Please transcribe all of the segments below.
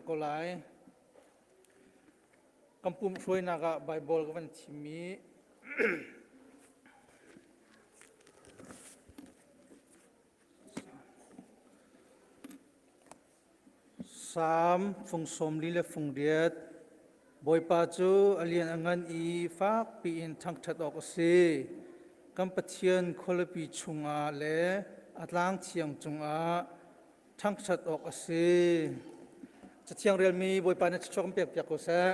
ko lai. Kan pum hruainak ah Baibal ka van thim i Salm fung 40 le fung riat Bawipa cu a lian a ngan i fakpi in thangṭhat awk a si. Kan Pathian khualipi chungah le a tlang thiang cungah thangṭhat awk a si. Cathiang relmi Bawipa nih thluachuah kan pek piak ko seh.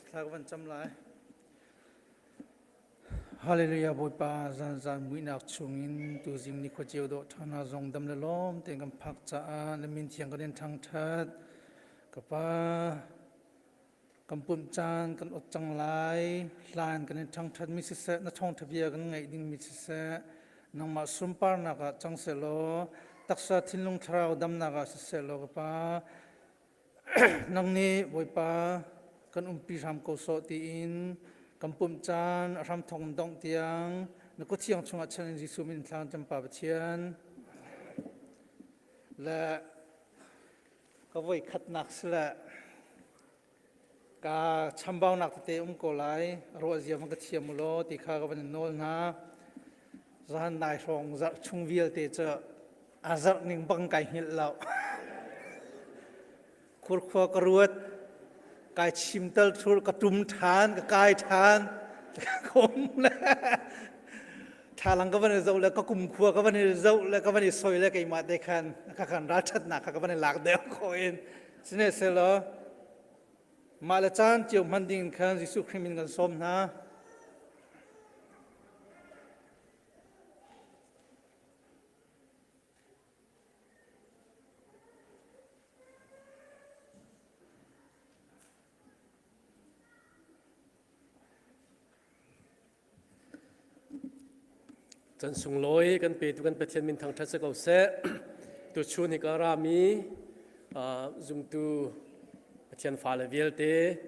Thla ka van cam lai. Hallelujah Bawipa zanzan muihnak chungin tuzing ni khuaceu dawh ṭhana zong dam le lawm tein kan phak caah na min thiang kan in thangṭhat. Ka pa kan pumh caan kan ot cang lai hlan kan in thangṭhat mi siseh na thawngṭha bia kan ngaih ding mi siseh nangmah sunparnak ah cang sehlaw taksa thinlung thlarau damnak ah siseh law ka pa Nang nih Bawipa kan umpi hram ko sawh tiin kan pumh caan a hram thawng dongh tiang na kuthiang chungah chan in Jesuh min thlang cam pa Pathian le ka voi khatnak sile ka chambaunak tete um ko lai ruah zia van ka thiam u law ti kha ka van in nawl hna zan nai hrawng zarh chung vialte cu a zarh ning bang kai hngilh lo khurkhua ka ruat kai chim tal thur ka tum than ka kai than ka um le thalang ka van i zoh le ka kum khua ka van i zoh le ka van i soi le keimah te khan ka khan ralṭhatnak kha ka van i lak deuh ko in sihmanhsehlaw mah le caan cio hman ding khan Jesuh Khrih min kan sawm hna. Can sunglawi kan petu kan Pathian min thangṭhat si ko seh. Tuchun hi ka rami zumtu Pathian fale vialte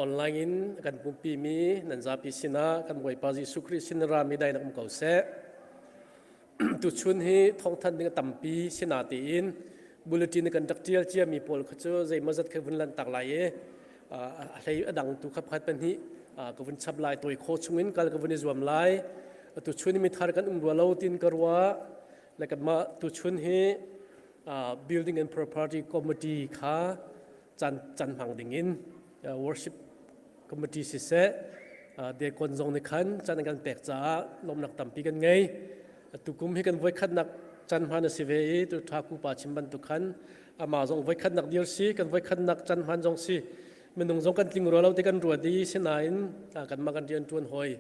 online in kan pumpi mi nan zapi sinah kan Bawipa Jesuh Khrih sin rami dai nak um ko seh. Tuchun hi thawngthanh ding a tampi sina tiin bulletin kan rak ṭial ciami pawl kha cu zeimawzat kha vun lanhtak lai i a hlei a dang tu kha pakhat pahnih ka vun chap lai tawi kho chungin kal ka vun i zuam lai. Tuchun hi mithar kan um rua lo tin ka ruah le kanmah tuchun hi building and property committee kha can can hmang ding in worship committee siseh dekon zong nih khan can kan pek caah lawmnak tampi kan ngei tukum hi kan voikhatnak can hman a si ve i tu tha ku pa chim bantuk khan ama zong voikhatnak dir si kan voikhatnak can hman zong si minung zong kan tling rua lo ti kan ruat i sinain kan ma kan rian tuan hoi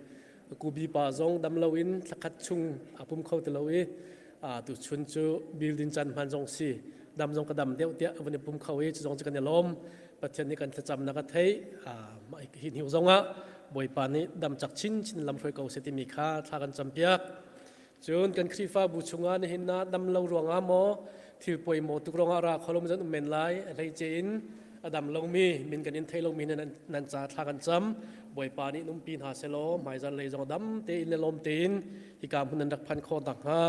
kubi pa zong dam lo in thlakhat chung a pum kho ti lo i tu chun cu building can hman zong si dam zong ka dam deuh tiah van i pum kho i cu zong cu kan i lawm pathian nih kan thlacamnak a theih hi hnu zongah bawipa nih dam cak chin chin lam hruai ko seh timi kha thla kan campiak cun kan Khrihfabu chungah nihin na dam lo ruangah maw thil poi maw tuk ruangah ra kholom zan um men lai a hleice in a dam lomi min kan in thei lomi nan nan ca thla kan cam bawipa nih numpi hna selaw hmaizar lei zong dam tein le lawm tein hika hmun nan rak phan khawh nakhnga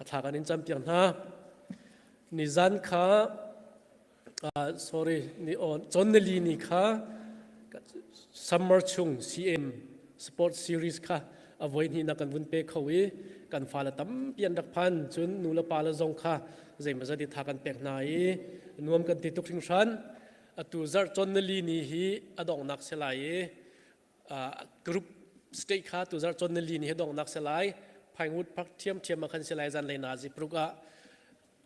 a thla kan in campiak hna nizan kha sorry ni on chon nili ni kha summer chung CM sport series kha a voi hnih na kan vun pe kho i kan fale tampi an rak phan cun nu le pa le zong kha zeimawzat i tha kan pek hna i nuam kan ti tuk hringhran atu zarh chon nili ni hi a donghnak si lai i group state kha tu zarh chon nili ni hi donghnak si lai Pinewood Park thiam thiam ah khan si lai zan lei na zi pruk ah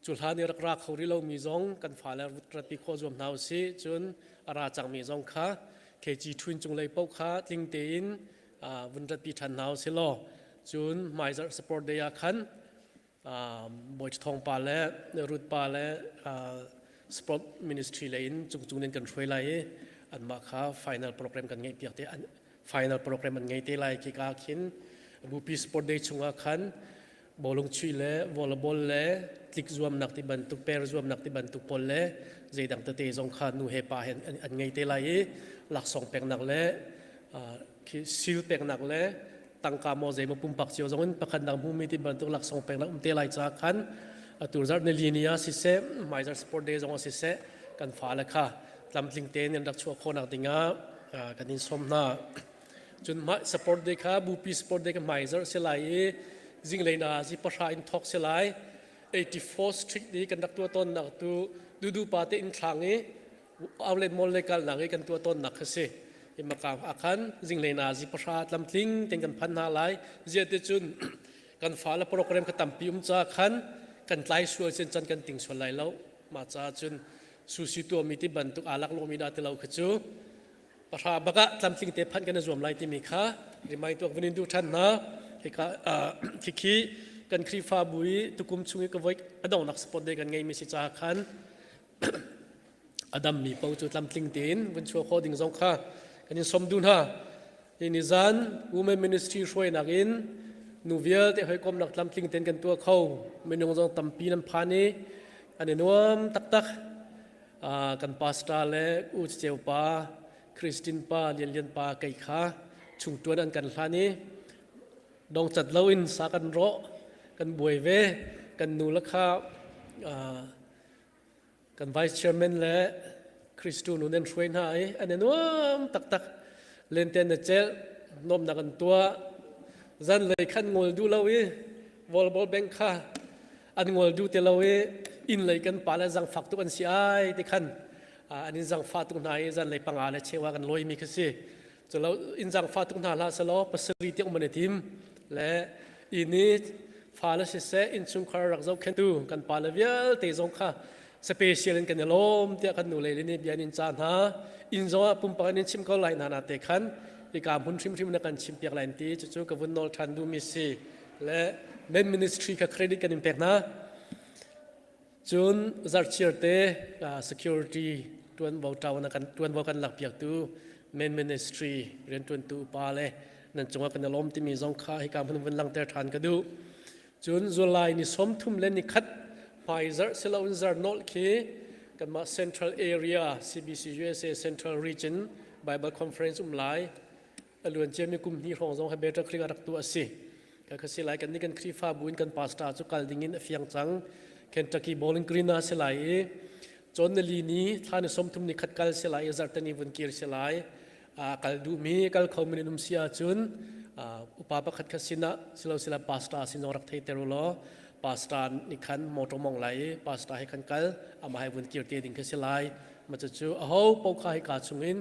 Cu hlan i rak ra kho rih lomi zong kan fale ratpi khawh zuam hna usih. Cun a ra cangmi zong kha KG ṭhuin cunglei paoh kha tling tein vun ratpi ṭhan hna usih law cun hmaizarh support day ah khan Bawi Thawng pa le Ruth pa le sport ministry lei in cungcung in kan hruai lai i anmah kha final program kan ngeih piak te final program an ngei te lai khi ka khin bupi sport day chungah khan bawlung chuih le volleyball le tlik zuamnak ti bantuk per zuamnak ti bantuk pawl le zeidang tete zong kha nu he pa he an ngei te lai i laksawng peknak le khi sil peknak le tangka maw zeimaw pumpak cio zong in pakhat dang hmumi ti bantuk laksawng peknak um te lai ca khan atu zarh nili ni ah siseh hmaizarh sport day zong ah siseh. Kan fale kha tlamtling tein an rak chuah khawhnak dingah kan in sawm hna. Cun support day kha bupi support day kha hmai zarh si lai i zinglei na zi pahra in thawk si lai. 84th Street i kan rak tuah tawnnak tu dudu pa te inn thlang i outlet mall le kalnak i kan tuah tawnnak kha si. I maka ah khan zinglei na zi pahra tlamtling ten kan phan hna lai. Zia te cun kan fa le program kha tampi um ca khan kan tlai sual sin can kan ting sual lai lo. Ma ca cun sushi tuahmi ti bantuk alak lomi dah ti lo kha cu pahra bak ah tlamtling te phanh kan i zuam lai timi kha remind tuak vun in duh ṭhan hna. Hika khikhi kan Khrihfabu i tukum chung i ka voi a donghnak sport day kan ngeimi si caah khan a dammi paoh cu tlamtling tein vun chuah khawh ding zong kha kan in sawm duh hna. Hi nizan Women Ministry hruainak in nu vialte hawikomnak tlamtling tein kan tuah kho. Minung zong tampi nan phan i an i nuam taktak. Kan pastor le U Ceu pa, Christine pa, Lian Lian pa kei kha chungtuan an kan hlan i dongcat loin sa kan rawh, kan buai ve. Kan nu le kha kan vice chairman le Christu nu nan hruai hna i an i nuam taktak. Lenten na celh, nuamnak an tuah. Zanlei khan ngol duh lo i volleyball bank kha an ngol duh ti lo i inn lei kan pa le zangfak tuk an si ai ti khan an in zangfah tuk hna i zanlei panga le cheu ah kan lawimi kha si. Culo inn zangfah tuk hna hlah selaw pasarih tiang um an i tim le inn i fale siseh innchungkhar rak zohkhenhtu kan pale vialte zong kha special in kan i lawm tiah kan nu le nih bia in ca hna. Inn zong ah pumpak in chim ko lai hna na te khan hika hmun hrimhrim na kan chim piak lai ti cucu ka vun nawl ṭhan duhmi si le men ministry kha credit kan in pek hna. Cun zarhchir te security tuanvo ṭau na kan tuanvo kan lak piaktu men ministry rianṭuantu upa le nan cungah kan i lawm timi zong kha hika hmun vun langhter ṭhan ka duh. Cun July ni 31 hmai zarh siloin zarh nolh khi kanmah Central Area CBC USA Central Region Bible Conference um lai. A luan ciami kum hnih hrawng zong hi Better Creek ah rak tuah a si. Ka kha si lai kan nih kan Khrihfabu in kan pastor cu kal ding in a fiang cang. Kentucky Bowling Green ah si lai i cawn nali ni thla ni 30 ni khat kal si lai i zarhteni vun kir si lai. Kal duhmi kal kho min um si ahcun upa pakhat kha sinah silo sila pastor sin zong rak thei ter u law pastor nih khan motor mong lai i pastor he khan kal amah he vun kir te ding kha si lai. Ma cu aho paoh kha hika chungin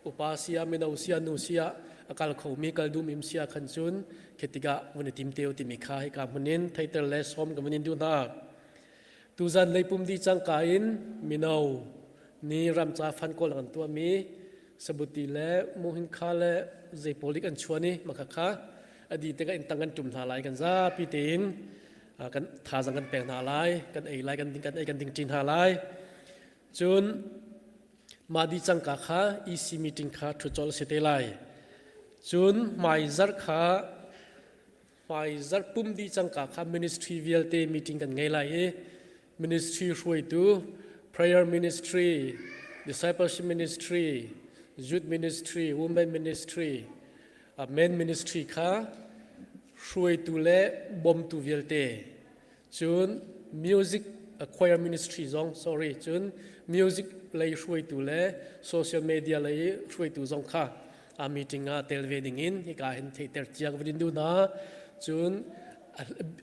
upa sia mino sia nu sia a kal khomi kal dum im sia khan cun khitikah vun i tim teu timi kha hika hmun in theiter le sawm ka vun in duh hna. Tuzan leipum di cangka in mino ni ramca fan kawl an tuahmi sabuti le muhinkha le zeipolik an chuan i makha kha adi te ka in tang kan tum hna lai kan zapi tein kan thazang kan pek hna lai kan ei lai kan ding kan ei kan ding ṭi hna lai. Cun mah dih cangka kha EC meeting kha ṭhut colh a si te lai. Cun hmaizarh kha hmaizarh pum dih cangka kha ministry vialte meeting kan ngei lai i ministry hruaitu prayer ministry, discipleship ministry, youth ministry, women ministry, men ministry kha hruaitu le bawmtu vialte cun music choir ministry zong sorry cun music lei hruaitu le social media lei hruaitu zong kha a meeting ah tel ve ding in hika hin theihter cia ka van in duh hna. Cun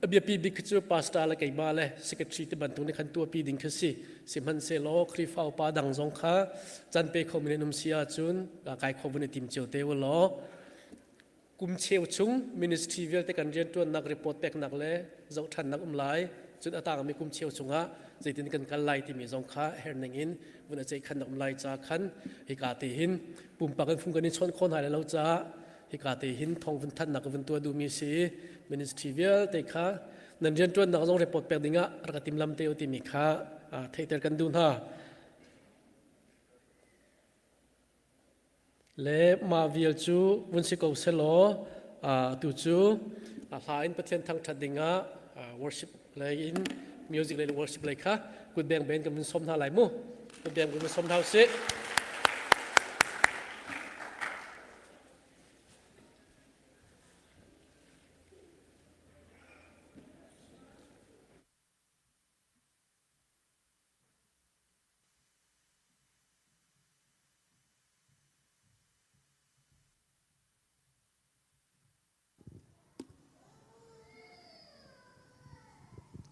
a biapi bik cu pastor le keimah le secretary te bantuk nih khan tuahpi ding khi si. Sihmanhsehlaw Khrihfa upa dang zong kha can pe kho min um si ahcun kai kho vun i tim cio te u law kum cheu chung ministry vialte kan rianṭuannak report peknak le zohṭhannak um lai. Cun a tangmi kum cheu chungah zeitin kan kal lai timi zong kha herning in vun a ceihkhannak um lai ca khan hika te hin pumpak in fung kan i chawnh khawh hna lai lo caah hika te hin thong vun thannak vun tuah duhmi si. Ministry vialte kha nan rianṭuannak zong report pek dingah rak timlam te u timi kha theihter kan duh hna. Le mah vial cu vun si ko selaw atu cu hla in Pathian thangṭhat dingah worship lei in music lei le worship lei kha kutbeng ben kan vun sawm hna lai mu. Kutbeng kan vun sawm hna usih.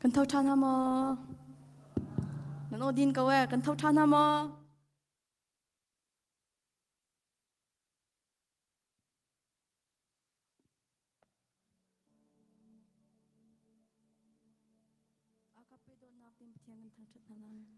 Kan tho ṭhan ha maw? Nan aw din ko eh. Kan tho ṭhan ha maw? Agape dawtnak din Pathian kan thangṭhat hna lai.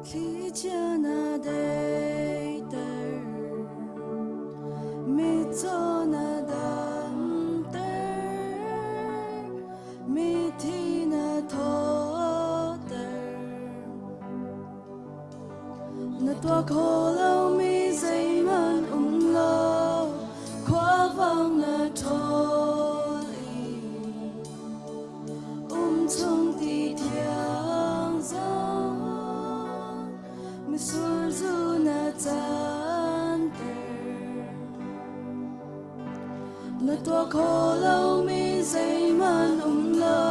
Thlichia na deiter, mitcaw na damter, mithi na thawter. Na tuah kho lomi zeihmanh um lo, khuavang na ṭhawl i um chung ti thiang zong misur zu na canter. Na tuah kho lomi zeihmanh um lo,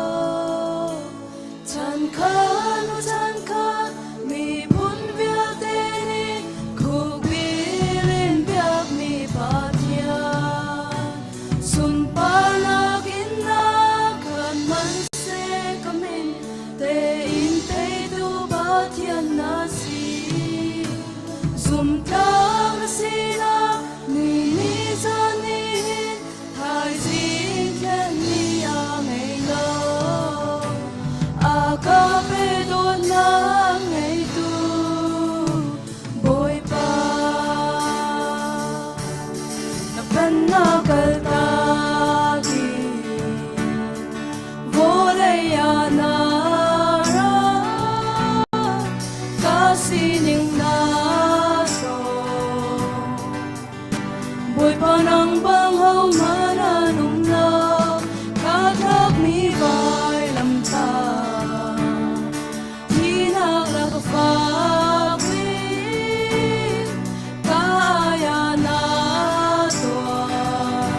chan khat chan khat miphun vialte nih khukbil in biakmi Pathian sunparnak in na khan hmanhseh ka min tein teitu Pathian na si. Zumtlak na sinak ni ni zan ni hin thaizing thlen ni a ngei lo. A ka pe dawtnak ngeitu Bawipa. Na pennak kaltak i vawlei ah na ra. Ka sining na hrawm. Bawipa nang bang hohmanh an um lo, ka tlakmi vailamtah. Thihnak le ka fak bik, ka ai ah na tuah.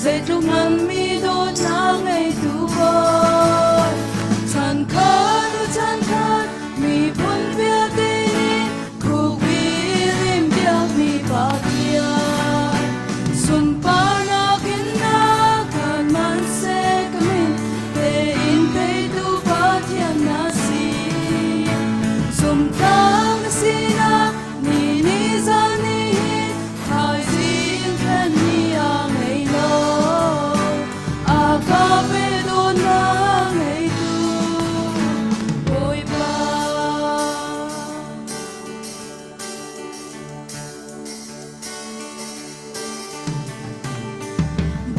Zeitluk nganmi dawtnak ngeitu Bawi, chan khat u chan khat miphun vialte nih khukbil in biakmi Pathian. Sunparnak in na khat hmanhseh ka min tein teitu Pathian na si. Zumtlak na sinak ni ni zan ni hin thaizing thlen ni a ngei lo. A ka pe dawtnak ngeitu Bawipa.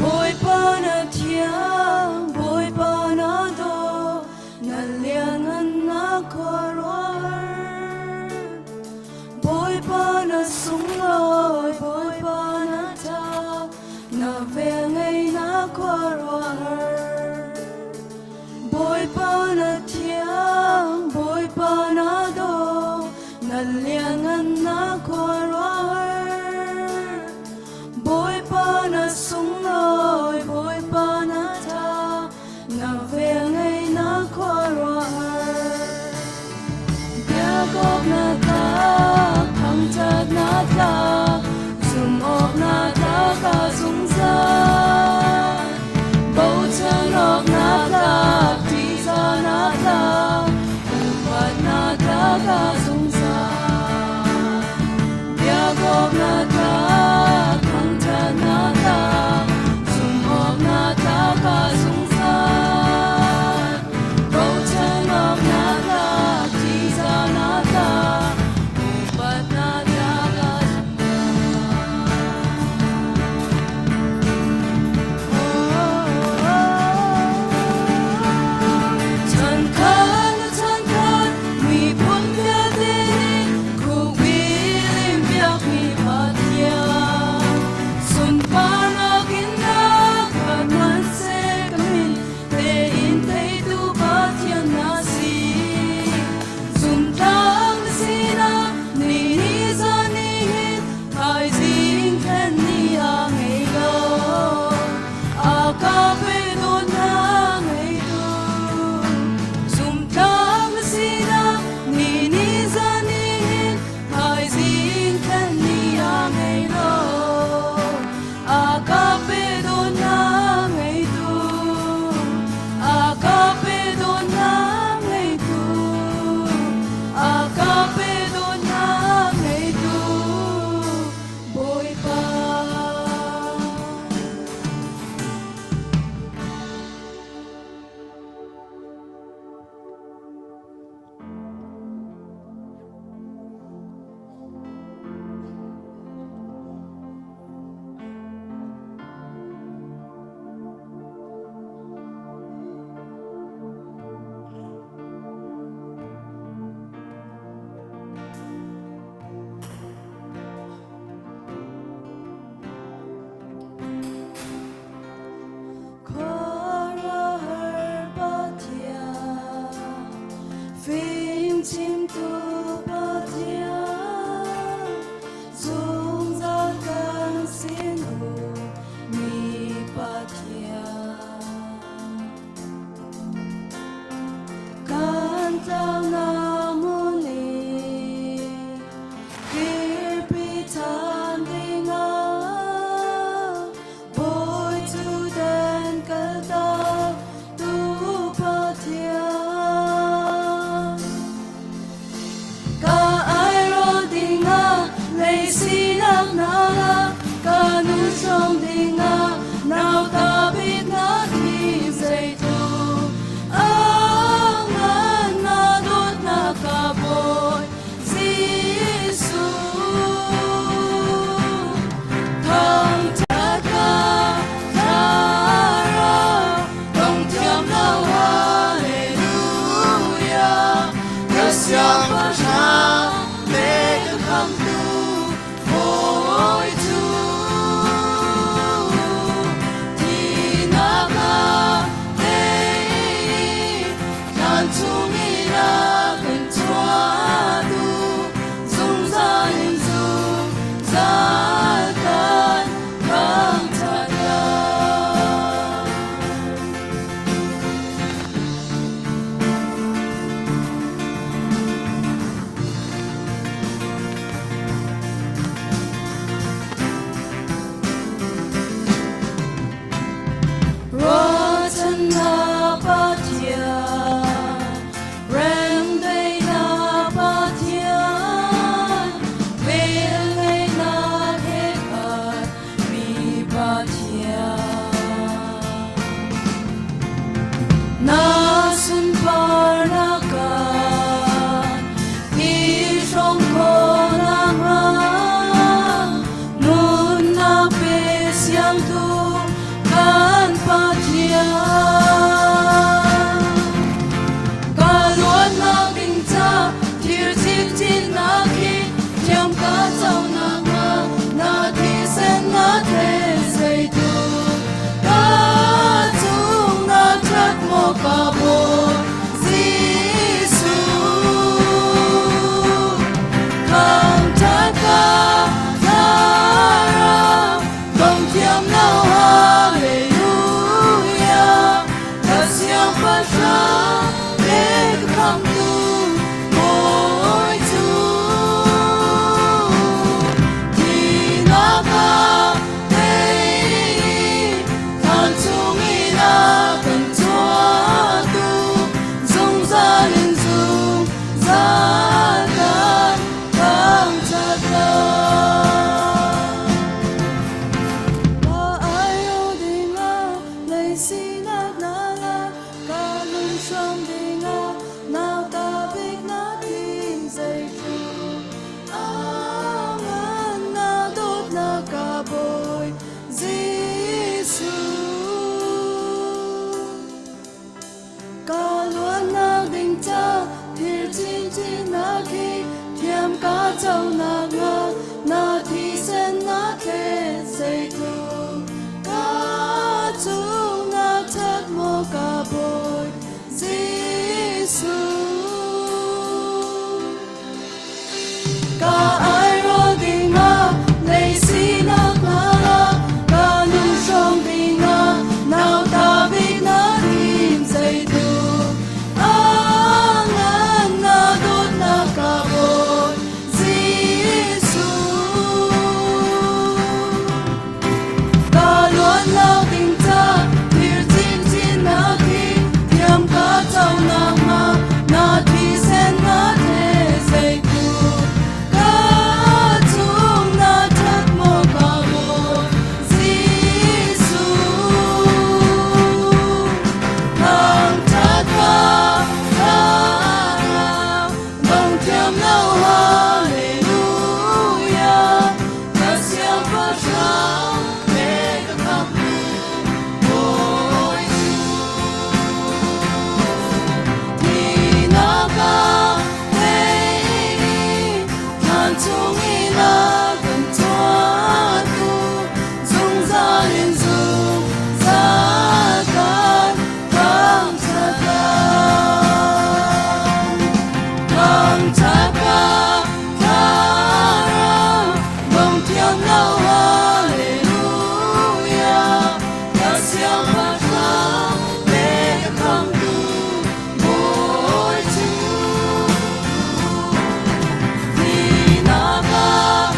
Bawipa na thiang, Bawipa na daw, na lianngannak khuaruahhar. Bawipa na sunglawi, Bawipa na ṭha, na velngeihnak khuaruahhar. Bawipa na thiang, Bawipa na daw, na lianngannak khuaruahhar. Bawipa na sunglawi, Bawipa na ṭha, na velngeihnak khuaruahhar. Biakawk na tlak, thangṭhat na tlak, zumh awk na tlak a zungzal. Bochan awk na tlak, ṭihzah na tlak, upat na tlak a zungzal. Biakawk na tlak, thangṭhat na tlak, zumh awk na tlak a zungzal. Bochan awk na tlak, ṭihzah na tlak, upat na tlak a zungzal. Chan khat chan khat miphun vialte nih khukbil in biakmi Pathian. Lei sinak na lak ka nu hrawm dingah nauta bik na thim zeitluk a ngan na dawtnak ka Bawi Jesuh. Thangṭhat ka thlarau dong thiam lo Hallelujah. Ka siangpahrang le ka khamhtu Bawi cu thihnak ah tei thlan chungin a kan chuahtu zungzal in zungzal kan thangṭhat lai. Ruahchannak Pathian, remdaihnak Pathian, velngeihnak he khat mi Pathian. Na sunparnak ah i hrawm khawhnak hnga nunnak pe siangtu kan Pathian. Ka luatnak ding ca thir chinchinnak hi thiam ka conak hnga na thisen na thlet zeitu ka cung na ṭhat maw ka Bawi Jesuh. Thangṭhat ka thlarau dong thiam lo Hallelujah. Ka siangpahrang le ka khamhtu Bawi cu thihnak ah tei thlan chungin a kan chuahtu zungzal in zungzal kan thangṭhat lai. Ka aio dingah lei sinak na lak, ka lung hrawm dingah nauta bik na thim zeitluk a ngan na dawtnak ka Bawi Jesuh. Ka luatnak ding ca thil chinchinnak hi thiam ka conak hnga na thisen na thlet zeitluk ka cungah ṭhat maw ka Bawi Jesuh. Ka airawl dingah lei sinak hna ka nun hrawm dingah nauta bik na thim zeitluk a ngan na dawtnak ka Bawi Jesuh. Ka luatnak ding ca thir chinchinnak hi thiam ka conak hnga na thisen na the zeitluk ka cung na ṭhat maw ka Bawi Jesuh. Thangṭhat ka thlarau dong thiam lo Hallelujah. Ka siangpahrang le ka khamhtu Bawi Thihnak ah tei thlan chungin a kan chuahtu zungzal in zungzal kan thangṭhat lai. Thangṭhat ka thlarau dong thiam lo Hallelujah. Ka siangpahrang le ka khamhtu Bawi cu thihnak ah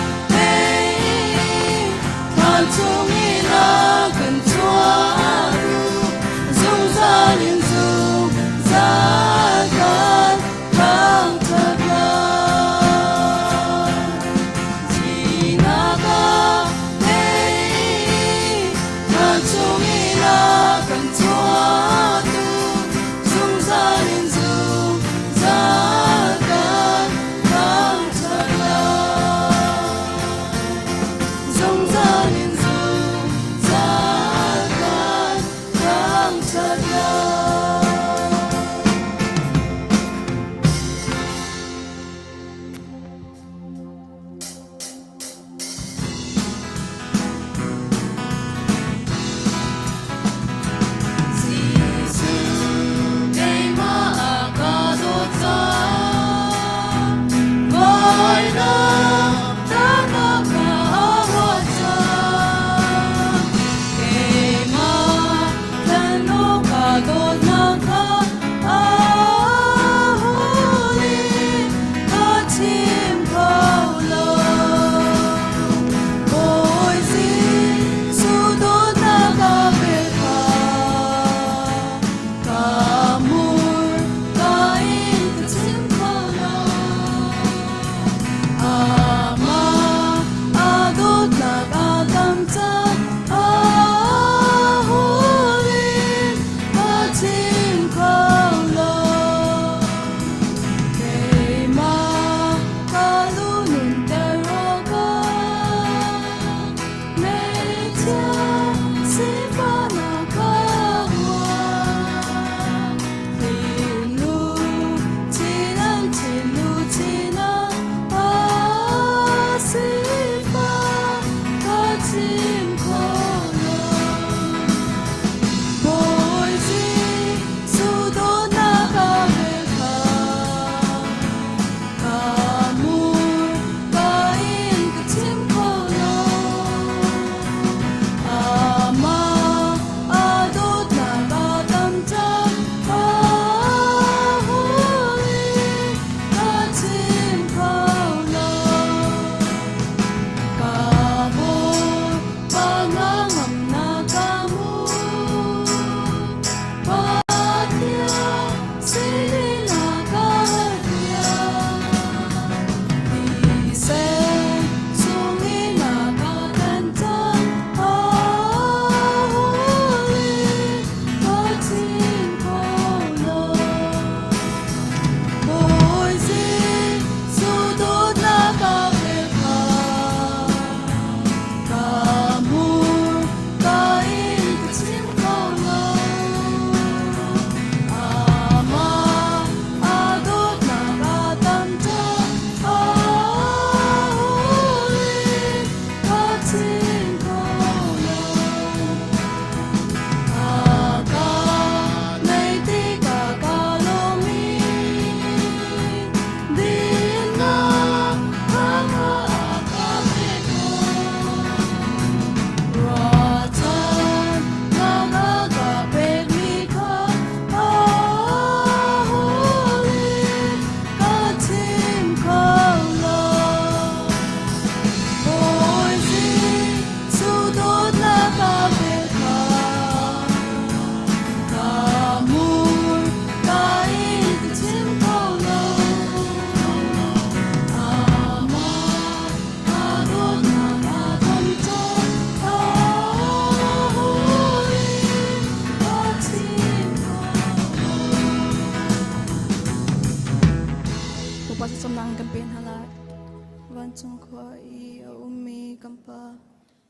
Vancung khua i a ummi kan Pa,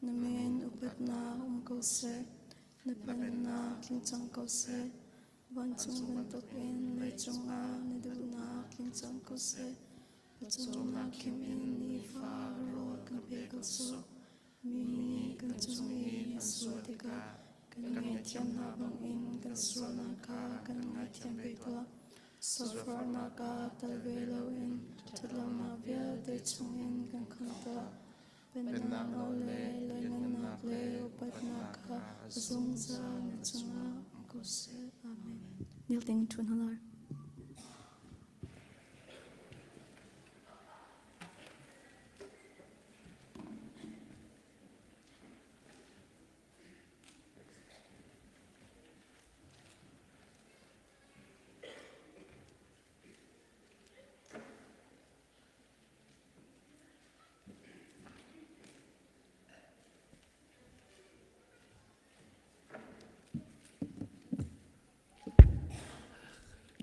na min upatnak um ko seh. Na pennak tling cang ko seh. Vancung bantukin leicung ah na duhnak tling cang ko seh. Pawcawmnak khim in nifa rawl kan pe ko sawh. Mi nih kan cung i an sual tikah kan ngaihthiam hna bangin kan sualnak kha kan ngaithiam ve tuah. Sofornak ah tel ve loin ṭhatlonak vialte chungin kan khamh tuah. Pennak nawl le lianngannak le upatnak kha a zungzal na cungah um ko seh. Amen. Nilting ṭhun halar.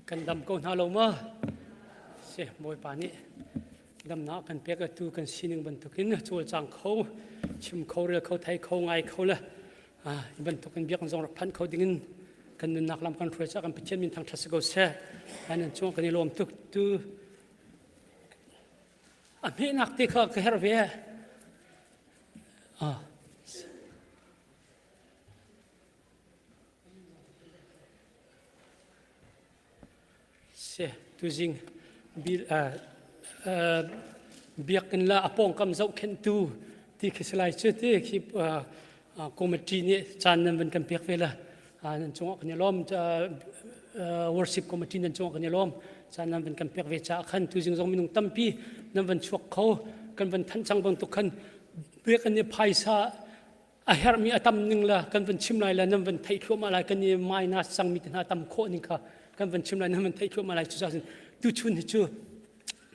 Kan dam ko hna lo maw? Si, Bawipa nih damnak kan pek atu kan sining bantukin cawlcang kho, chim kho, rel kho, thei kho, ngai kho le hi bantukin biakinn zong rak phanh kho dingin kan nunnak lam kan hruai caah kan Pathian min thangṭhat si ko seh. Nan cung kan i lawm tuk tu a hmehnak te kha ka herh ve. Ah. Si, tuzing biakinn le a pawngkam zohkhenhtu ti khi si lai cu ti khi committee nih caan nan van kan pek ve le nan cungah kan i lawm worship committee nan cungah kan i lawm caan nan van kan pek ve caah khan tuzing zong minung tampi nan van chuak kho kan van thanh cang bantuk khan biakinn i phaisa a herhmi a tam ning le kan van chim lai le nan van theih thluahmah lai kan i minus cangmi te hna tam khawh ning kha kan van chim lai nan van theih thluahmah lai cucaah tuchun hi cu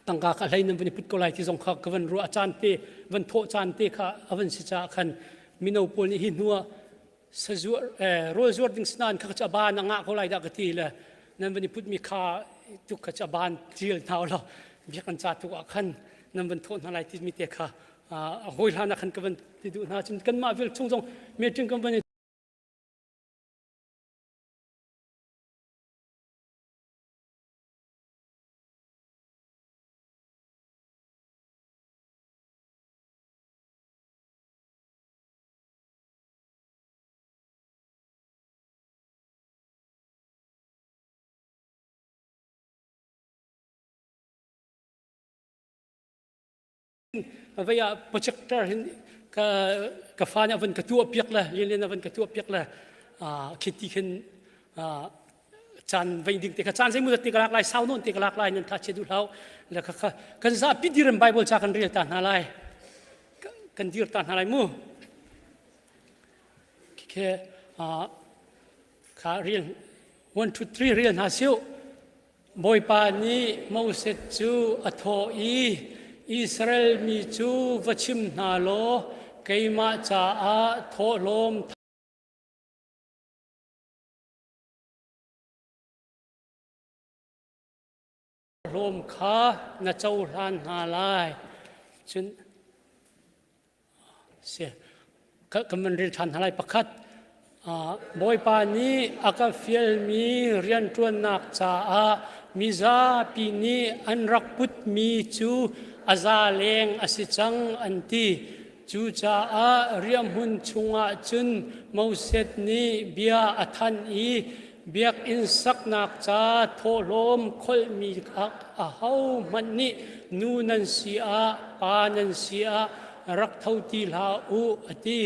tangka ka hlei nan van i put ko lai ti zong kha ka van ruah caan te van thawh caan te kha a van si caah khan mino pawl nih hi hnu ah sazuar rawl zuar ding sinan kha cu a ban a ngah ko lai dah ka ti le nan van i putmi kha tuk kha cu a ban tial hna lo biak an ca tuk ah khan nan van thawh hna lai timi te kha a hawi hlan ah khan ka van ti duh hna cun kanmah vial chung zong meeting kan van i Vei ah projector hin ka ka fa nih a van ka tuah piak le lianlian a van ka tuah piak le khi ti khin caan vei ding te kha caan zeimaw te ka lak lai sau nawn te ka lak lai nan tha chia duh hlau le kha kha kan zapi dir in Bible ca kan rel ta hna lai kan dir ta hna lai mu khi kha rel 1 2 3 rel hna siu Bawipa nih Moses cu a thawh i, Israel mi cu va chim hna law keimah caah thawhlawm hlawm kha na cohlan hna lai. Cun Si. Kan van rel ṭhan hna lai. Pakhat, Bawipa nih a ka fialmi rianṭuannak caah mizapi nih an rak putmi cu a za leng a si cang an ti. Cucaah riahhmun chungah cun Moses nih bia a thanh i biakinn saknak ca thawhlawm kholhmi kha ahohmanh nih nu nan si ah pa nan si ah rak tho ti hlah u a ti.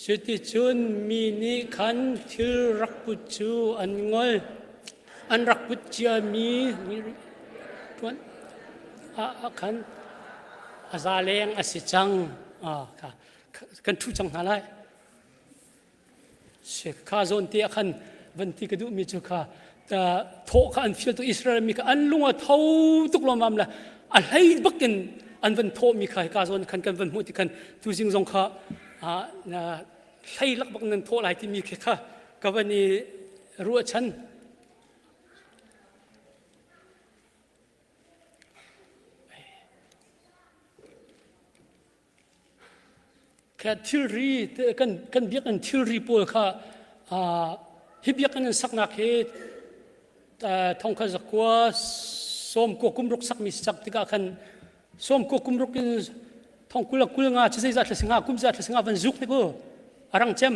Cuticun mi nih khan thil rak put cu an ngol. An rak put ciami tuan ah khan a za leng a si cang. Kan ṭhu cang hna lai. Kha zawn te ah khan van ti ka duhmi cu kha thawh kha an fial tuk Israel mi kha an lung a tho tuk lawmam le a hlei bak in an van thawhmi kha hika zawn khan kan van hmuh ti khan tuzing zong kha hlei lak bak nan thawh lai timi khi kha ka van i ruahchan Kha thilri kan kan biakinn thilri pawl kha hi biakinn an saknak hi thongkhat zakua sawmkua kumruk sakmi si cak tikah khan sawmkua kumruk in thongkul a kul nga ci zeizat thla singa kum zat thla singa van zuk tik u arang cem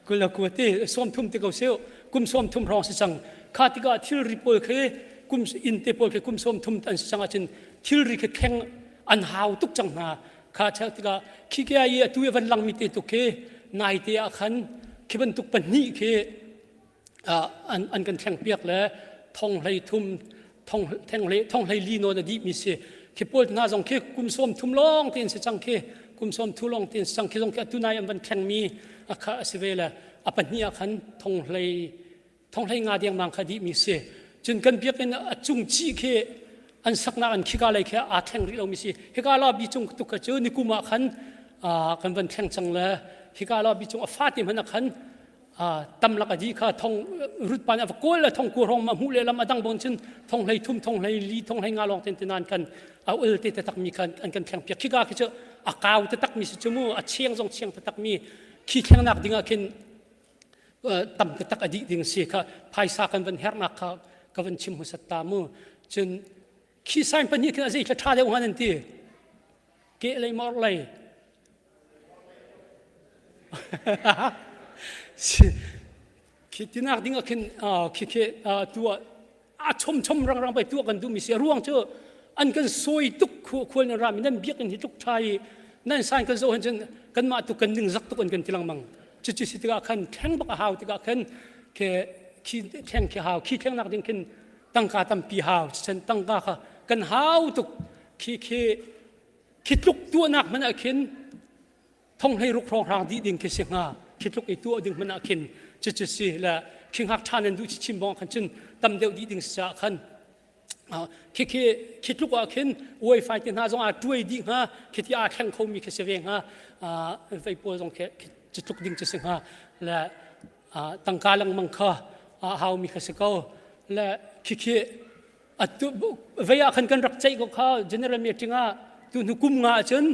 20 le kua te 30 te ko seh kum 30 hrawng si cang kha tikah thilri pawl khi kum inn te pawl khi kum 30 an si cang ahcun thilri khi thleng an hau tuk cang hna kha chel tikah khi ke i atu i van langmi te tuk khi nai te ah khan khi bantuk pahnih khi an, an kan thleng piak le thong hlei thum thong theng hlei thong hlei li nawn a dih mi si khi pawl hna zong khi kum sawm thum lawng tein si cang khi kum sawm thu lawng tein si cang khi zong khi atu nai an van thleng mi a kha a si ve le a pahnih ah khan thong hlei thong hlei nga deng mang kha dih mi si cun kan biakinn a cung ci khi an saknak an khika lei khi aa thleng rih lo mi si hika la bi cung tuk kha cu nikum ah khan kan van thleng cang le hika la bi cung a fa te hmanh ah khan tamlak a dih kha thong rut pan a va kawl le thong ku rong ma hmuh le lam a dang bon cun thong hlei thum thong hlei li thong hlei nga lawng ten tinan kan a ul te te tak mi khan an kan thleng piak khika khi chu a kau te tak mi si chu mu a chiang zong chiang te tak mi khi thleng nak ding ah khin tam te tak a dih ding si kha phaisa kan van hernak kha ka van chim hmasat ta mu cun khi sign pahnih khin a zei thla tha deuh han an ti ke lei mor lei Khi tinak ding ah khin khi khi tuah a chom chom rang rang pai tuah kan duh mi si a ruang cu an kan sawi tuk khual nan rami nan biakinn hi tluk tha i nan sign kan zoh han cun kanmah tu kan ning zak tuk an kan ti lengmang cucu si tikah khan thleng bak a hau tikah khan khi khi thleng khi hau khi thleng nak ding khin tangka tampi hau cun tangka kha kan hau tuk khi khi Khi tluk tuahnak hmanh ah khin thong hlei ruk hrawnghrang dih ding khi si hnga. Khi tluk i tuah ding hmanh ah khin cucu si le khi ngak ṭha nan duh chim bong khan cun tam deuh dih ding si caah khan khi khi khi tluk ah khin wifi te hna zong aa tuai dih hnga khi ti aa thleng khomi khi si ve hnga vei pawl zong khi cu tluk ding cu si hnga le tangka lengmang kha a haumi kha si ko le khi khi Atu vei ah khan kan rak ceih ko kha general meeting ah tu hnu kum nga ahcun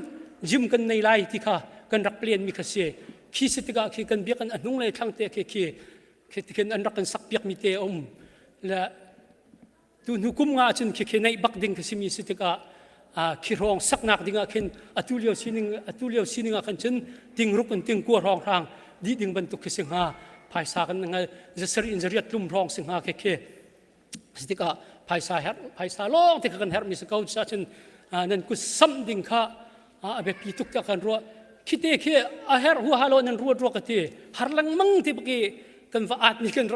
gym kan nei lai ti kha kan rak plan mi kha si. Khi si tikah khi kan biakinn a hnung lei thlang te khi khi khi tikhin an rak kan sak piak mi te a um. Le tu hnu kum nga ahcun khi khi neih bak ding khi si mi si tikah khi hrawng saknak ding ah khin atu lio sining atu lio sining ah khan cun tingruk in tingkua hrawng hrang dih ding bantuk khi si hnga phaisa kan ngal zasarih in zariat tlum hrawng si hnga khi khi tikah phaisa herh phaisa lawng te kha kan herhmi si ko cun nan kut samh ding kha a biapi tuk tiah kan ruah khite khi a herh huaha lo nan ruat ruak ka ti har lengmang ti baki kan va at mi kan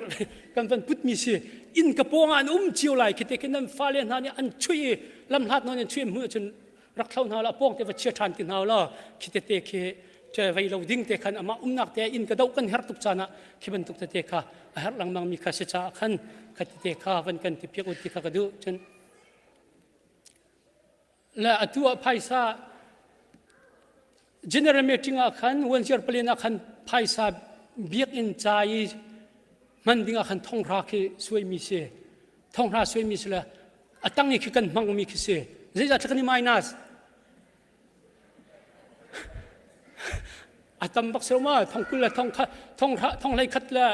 kan van put mi si inn ka pawng ah an um cio lai khite khi nan fale hna nih an chui i lam hlat nawn an chui hmu cun rak thlo hna la pawng te va chia ṭhan ti hna la khi tete khi che vei lo ding te khan amah umnak te inn ka doh kan herh tuk caan ah khi bantuk tete kha a herh lengmang mi kha si caah khan kha tete kha van kan ti piak u ti kha ka duh cun le atu ah phaisa general meeting ah khan one plan ah khan phaisa biakinn ca i hman ding ah khan thonghra khi suaimi si thonghra suaimi si le a tang i khi kan hmangmi khi si zeizah kan i minus a tam bak so ma thong kul le thong khat thong thong hlei khat le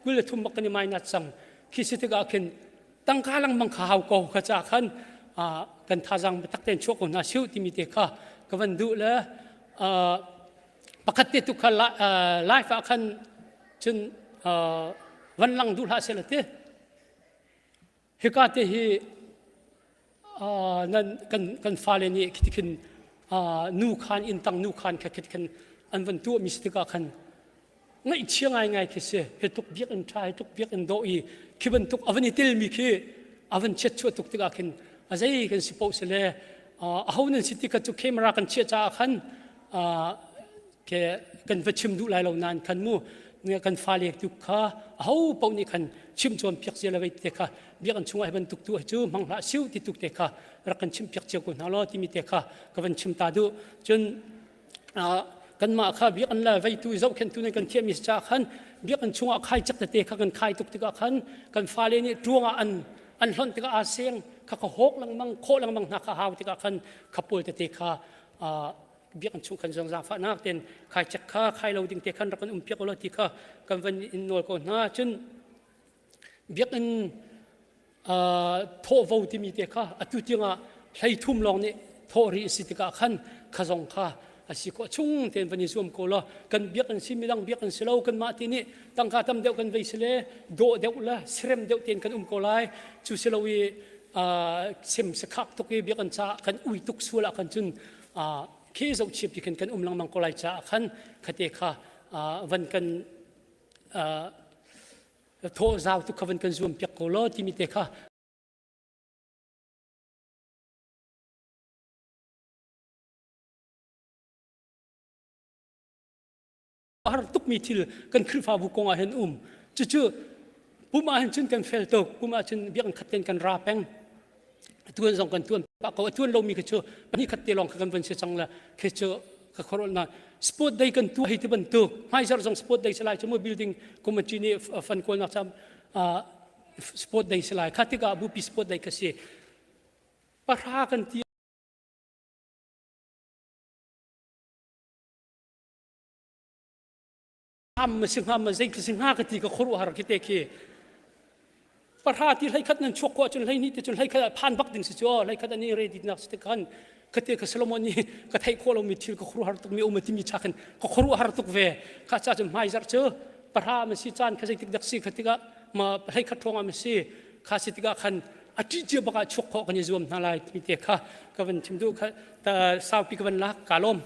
kul le thum bak kan i minus cang khi si tikah khin tangka lengmang kha hau ko kha ca khan kan thazang tak tein chuak ko hna siu timi te kha ka van duh le pakhat te tu kha life ah khan cun van lang duh hlah seh te hika te hi nan kan kan fale nih khitikhin nu khan inn tang nu khan kha khitikhin an van tuah mi si tikah khan ngaihchia ngaingai khi si hi tluk biakinn ṭha hi tluk biakinn dawh i khi bantuk a van i telmi khi a van chiatchuah tuk tikah khin a zei kan si paoh si le aho nan si ti kha cu camera kan chiah caah khan ke kan va chim duh lai lo nain khan mu kan fale tu kha aho paoh nih khan chim cawn piak cia le vei te kha biakinn chungah hi bantuk tu cu hmang hlah siu ti tuk te kha rak kan chim piak cio ko hna law timi te kha ka van chim ta duh cun kanmah kha biakinn le veitu zohkhenhtu nih kan thiahmi si caah khan biakinn chungah khai cak tete kha kan khai tuk tikah khan kan fale nih ṭuang ah an an hlonh tikah aa seng. kha ka hawk lengmang khawh lengmang hna kha hau tikah khan kha pawl tete kha biakinn chung khan zong zaangfahnak ten khai chek kha khai lo ding te khan rak kan um piak ulaw ti kha kan van in nawl ko hna. Cun biakinn thawhvo timi te kha atu tiangah 33 lawng nih thawh rih a si tikah khan kha zong kha a si khawh chung tein van i zuam ko law kan biakinn si midang biakinn si lo kanmah ti nih tangka tam deuh kan vei si le dawh deuh le sirem deuh tein kan um ko lai. Cu si lo i sim sakhak tuk i biakinn caah kan ui tuk sual ah khan cun khi zohchip ti khin kan um lengmang ko lai caah khan khate kha van kan thawh zau tuk kha van kan zuam piak ko law timi te kha. Har tukmi thil kan Khrihfabu kong ah hin um. Cucu pum ah hin cun kan fel tuk, pum ah cun biakinn khat ten kan ra peng, tuan zong kan tuan pah ko. A tuan lomi khi cu pahnih khat te lawng kha kan van si cang la khi cu ka khuaruah na sport day kan tu hei ti bantuk hmaizarh zong sport day salai cu mu building committee nih fan kawlnak cam sport day salai kha tikah bupi sport day ka si pahra kan ti. Am si hnga ma zei si hnga ka ti ka khuaruahhar khi te khi pahra ti hlei khat nan chuak ko ahcun 12 ti cun 11 ah phan bak ding si cu 11 an i ready nak si te khan ka te ka Solomon nih ka theih khawh lomi thil ka khuaruahhar tuk mi um timi cha khan ka khuaruahhar tuk ve kha cha cun hmai zarh cu pahra ma si caan kha zeitik dak si kha tikah ma 11 ṭhawng ah ma si kha si tikah khan a ṭih cia bak ah chuak khawh kan i zuam hna lai timi te kha ka van chim duh kha ta saupi ka van lak ka lawm.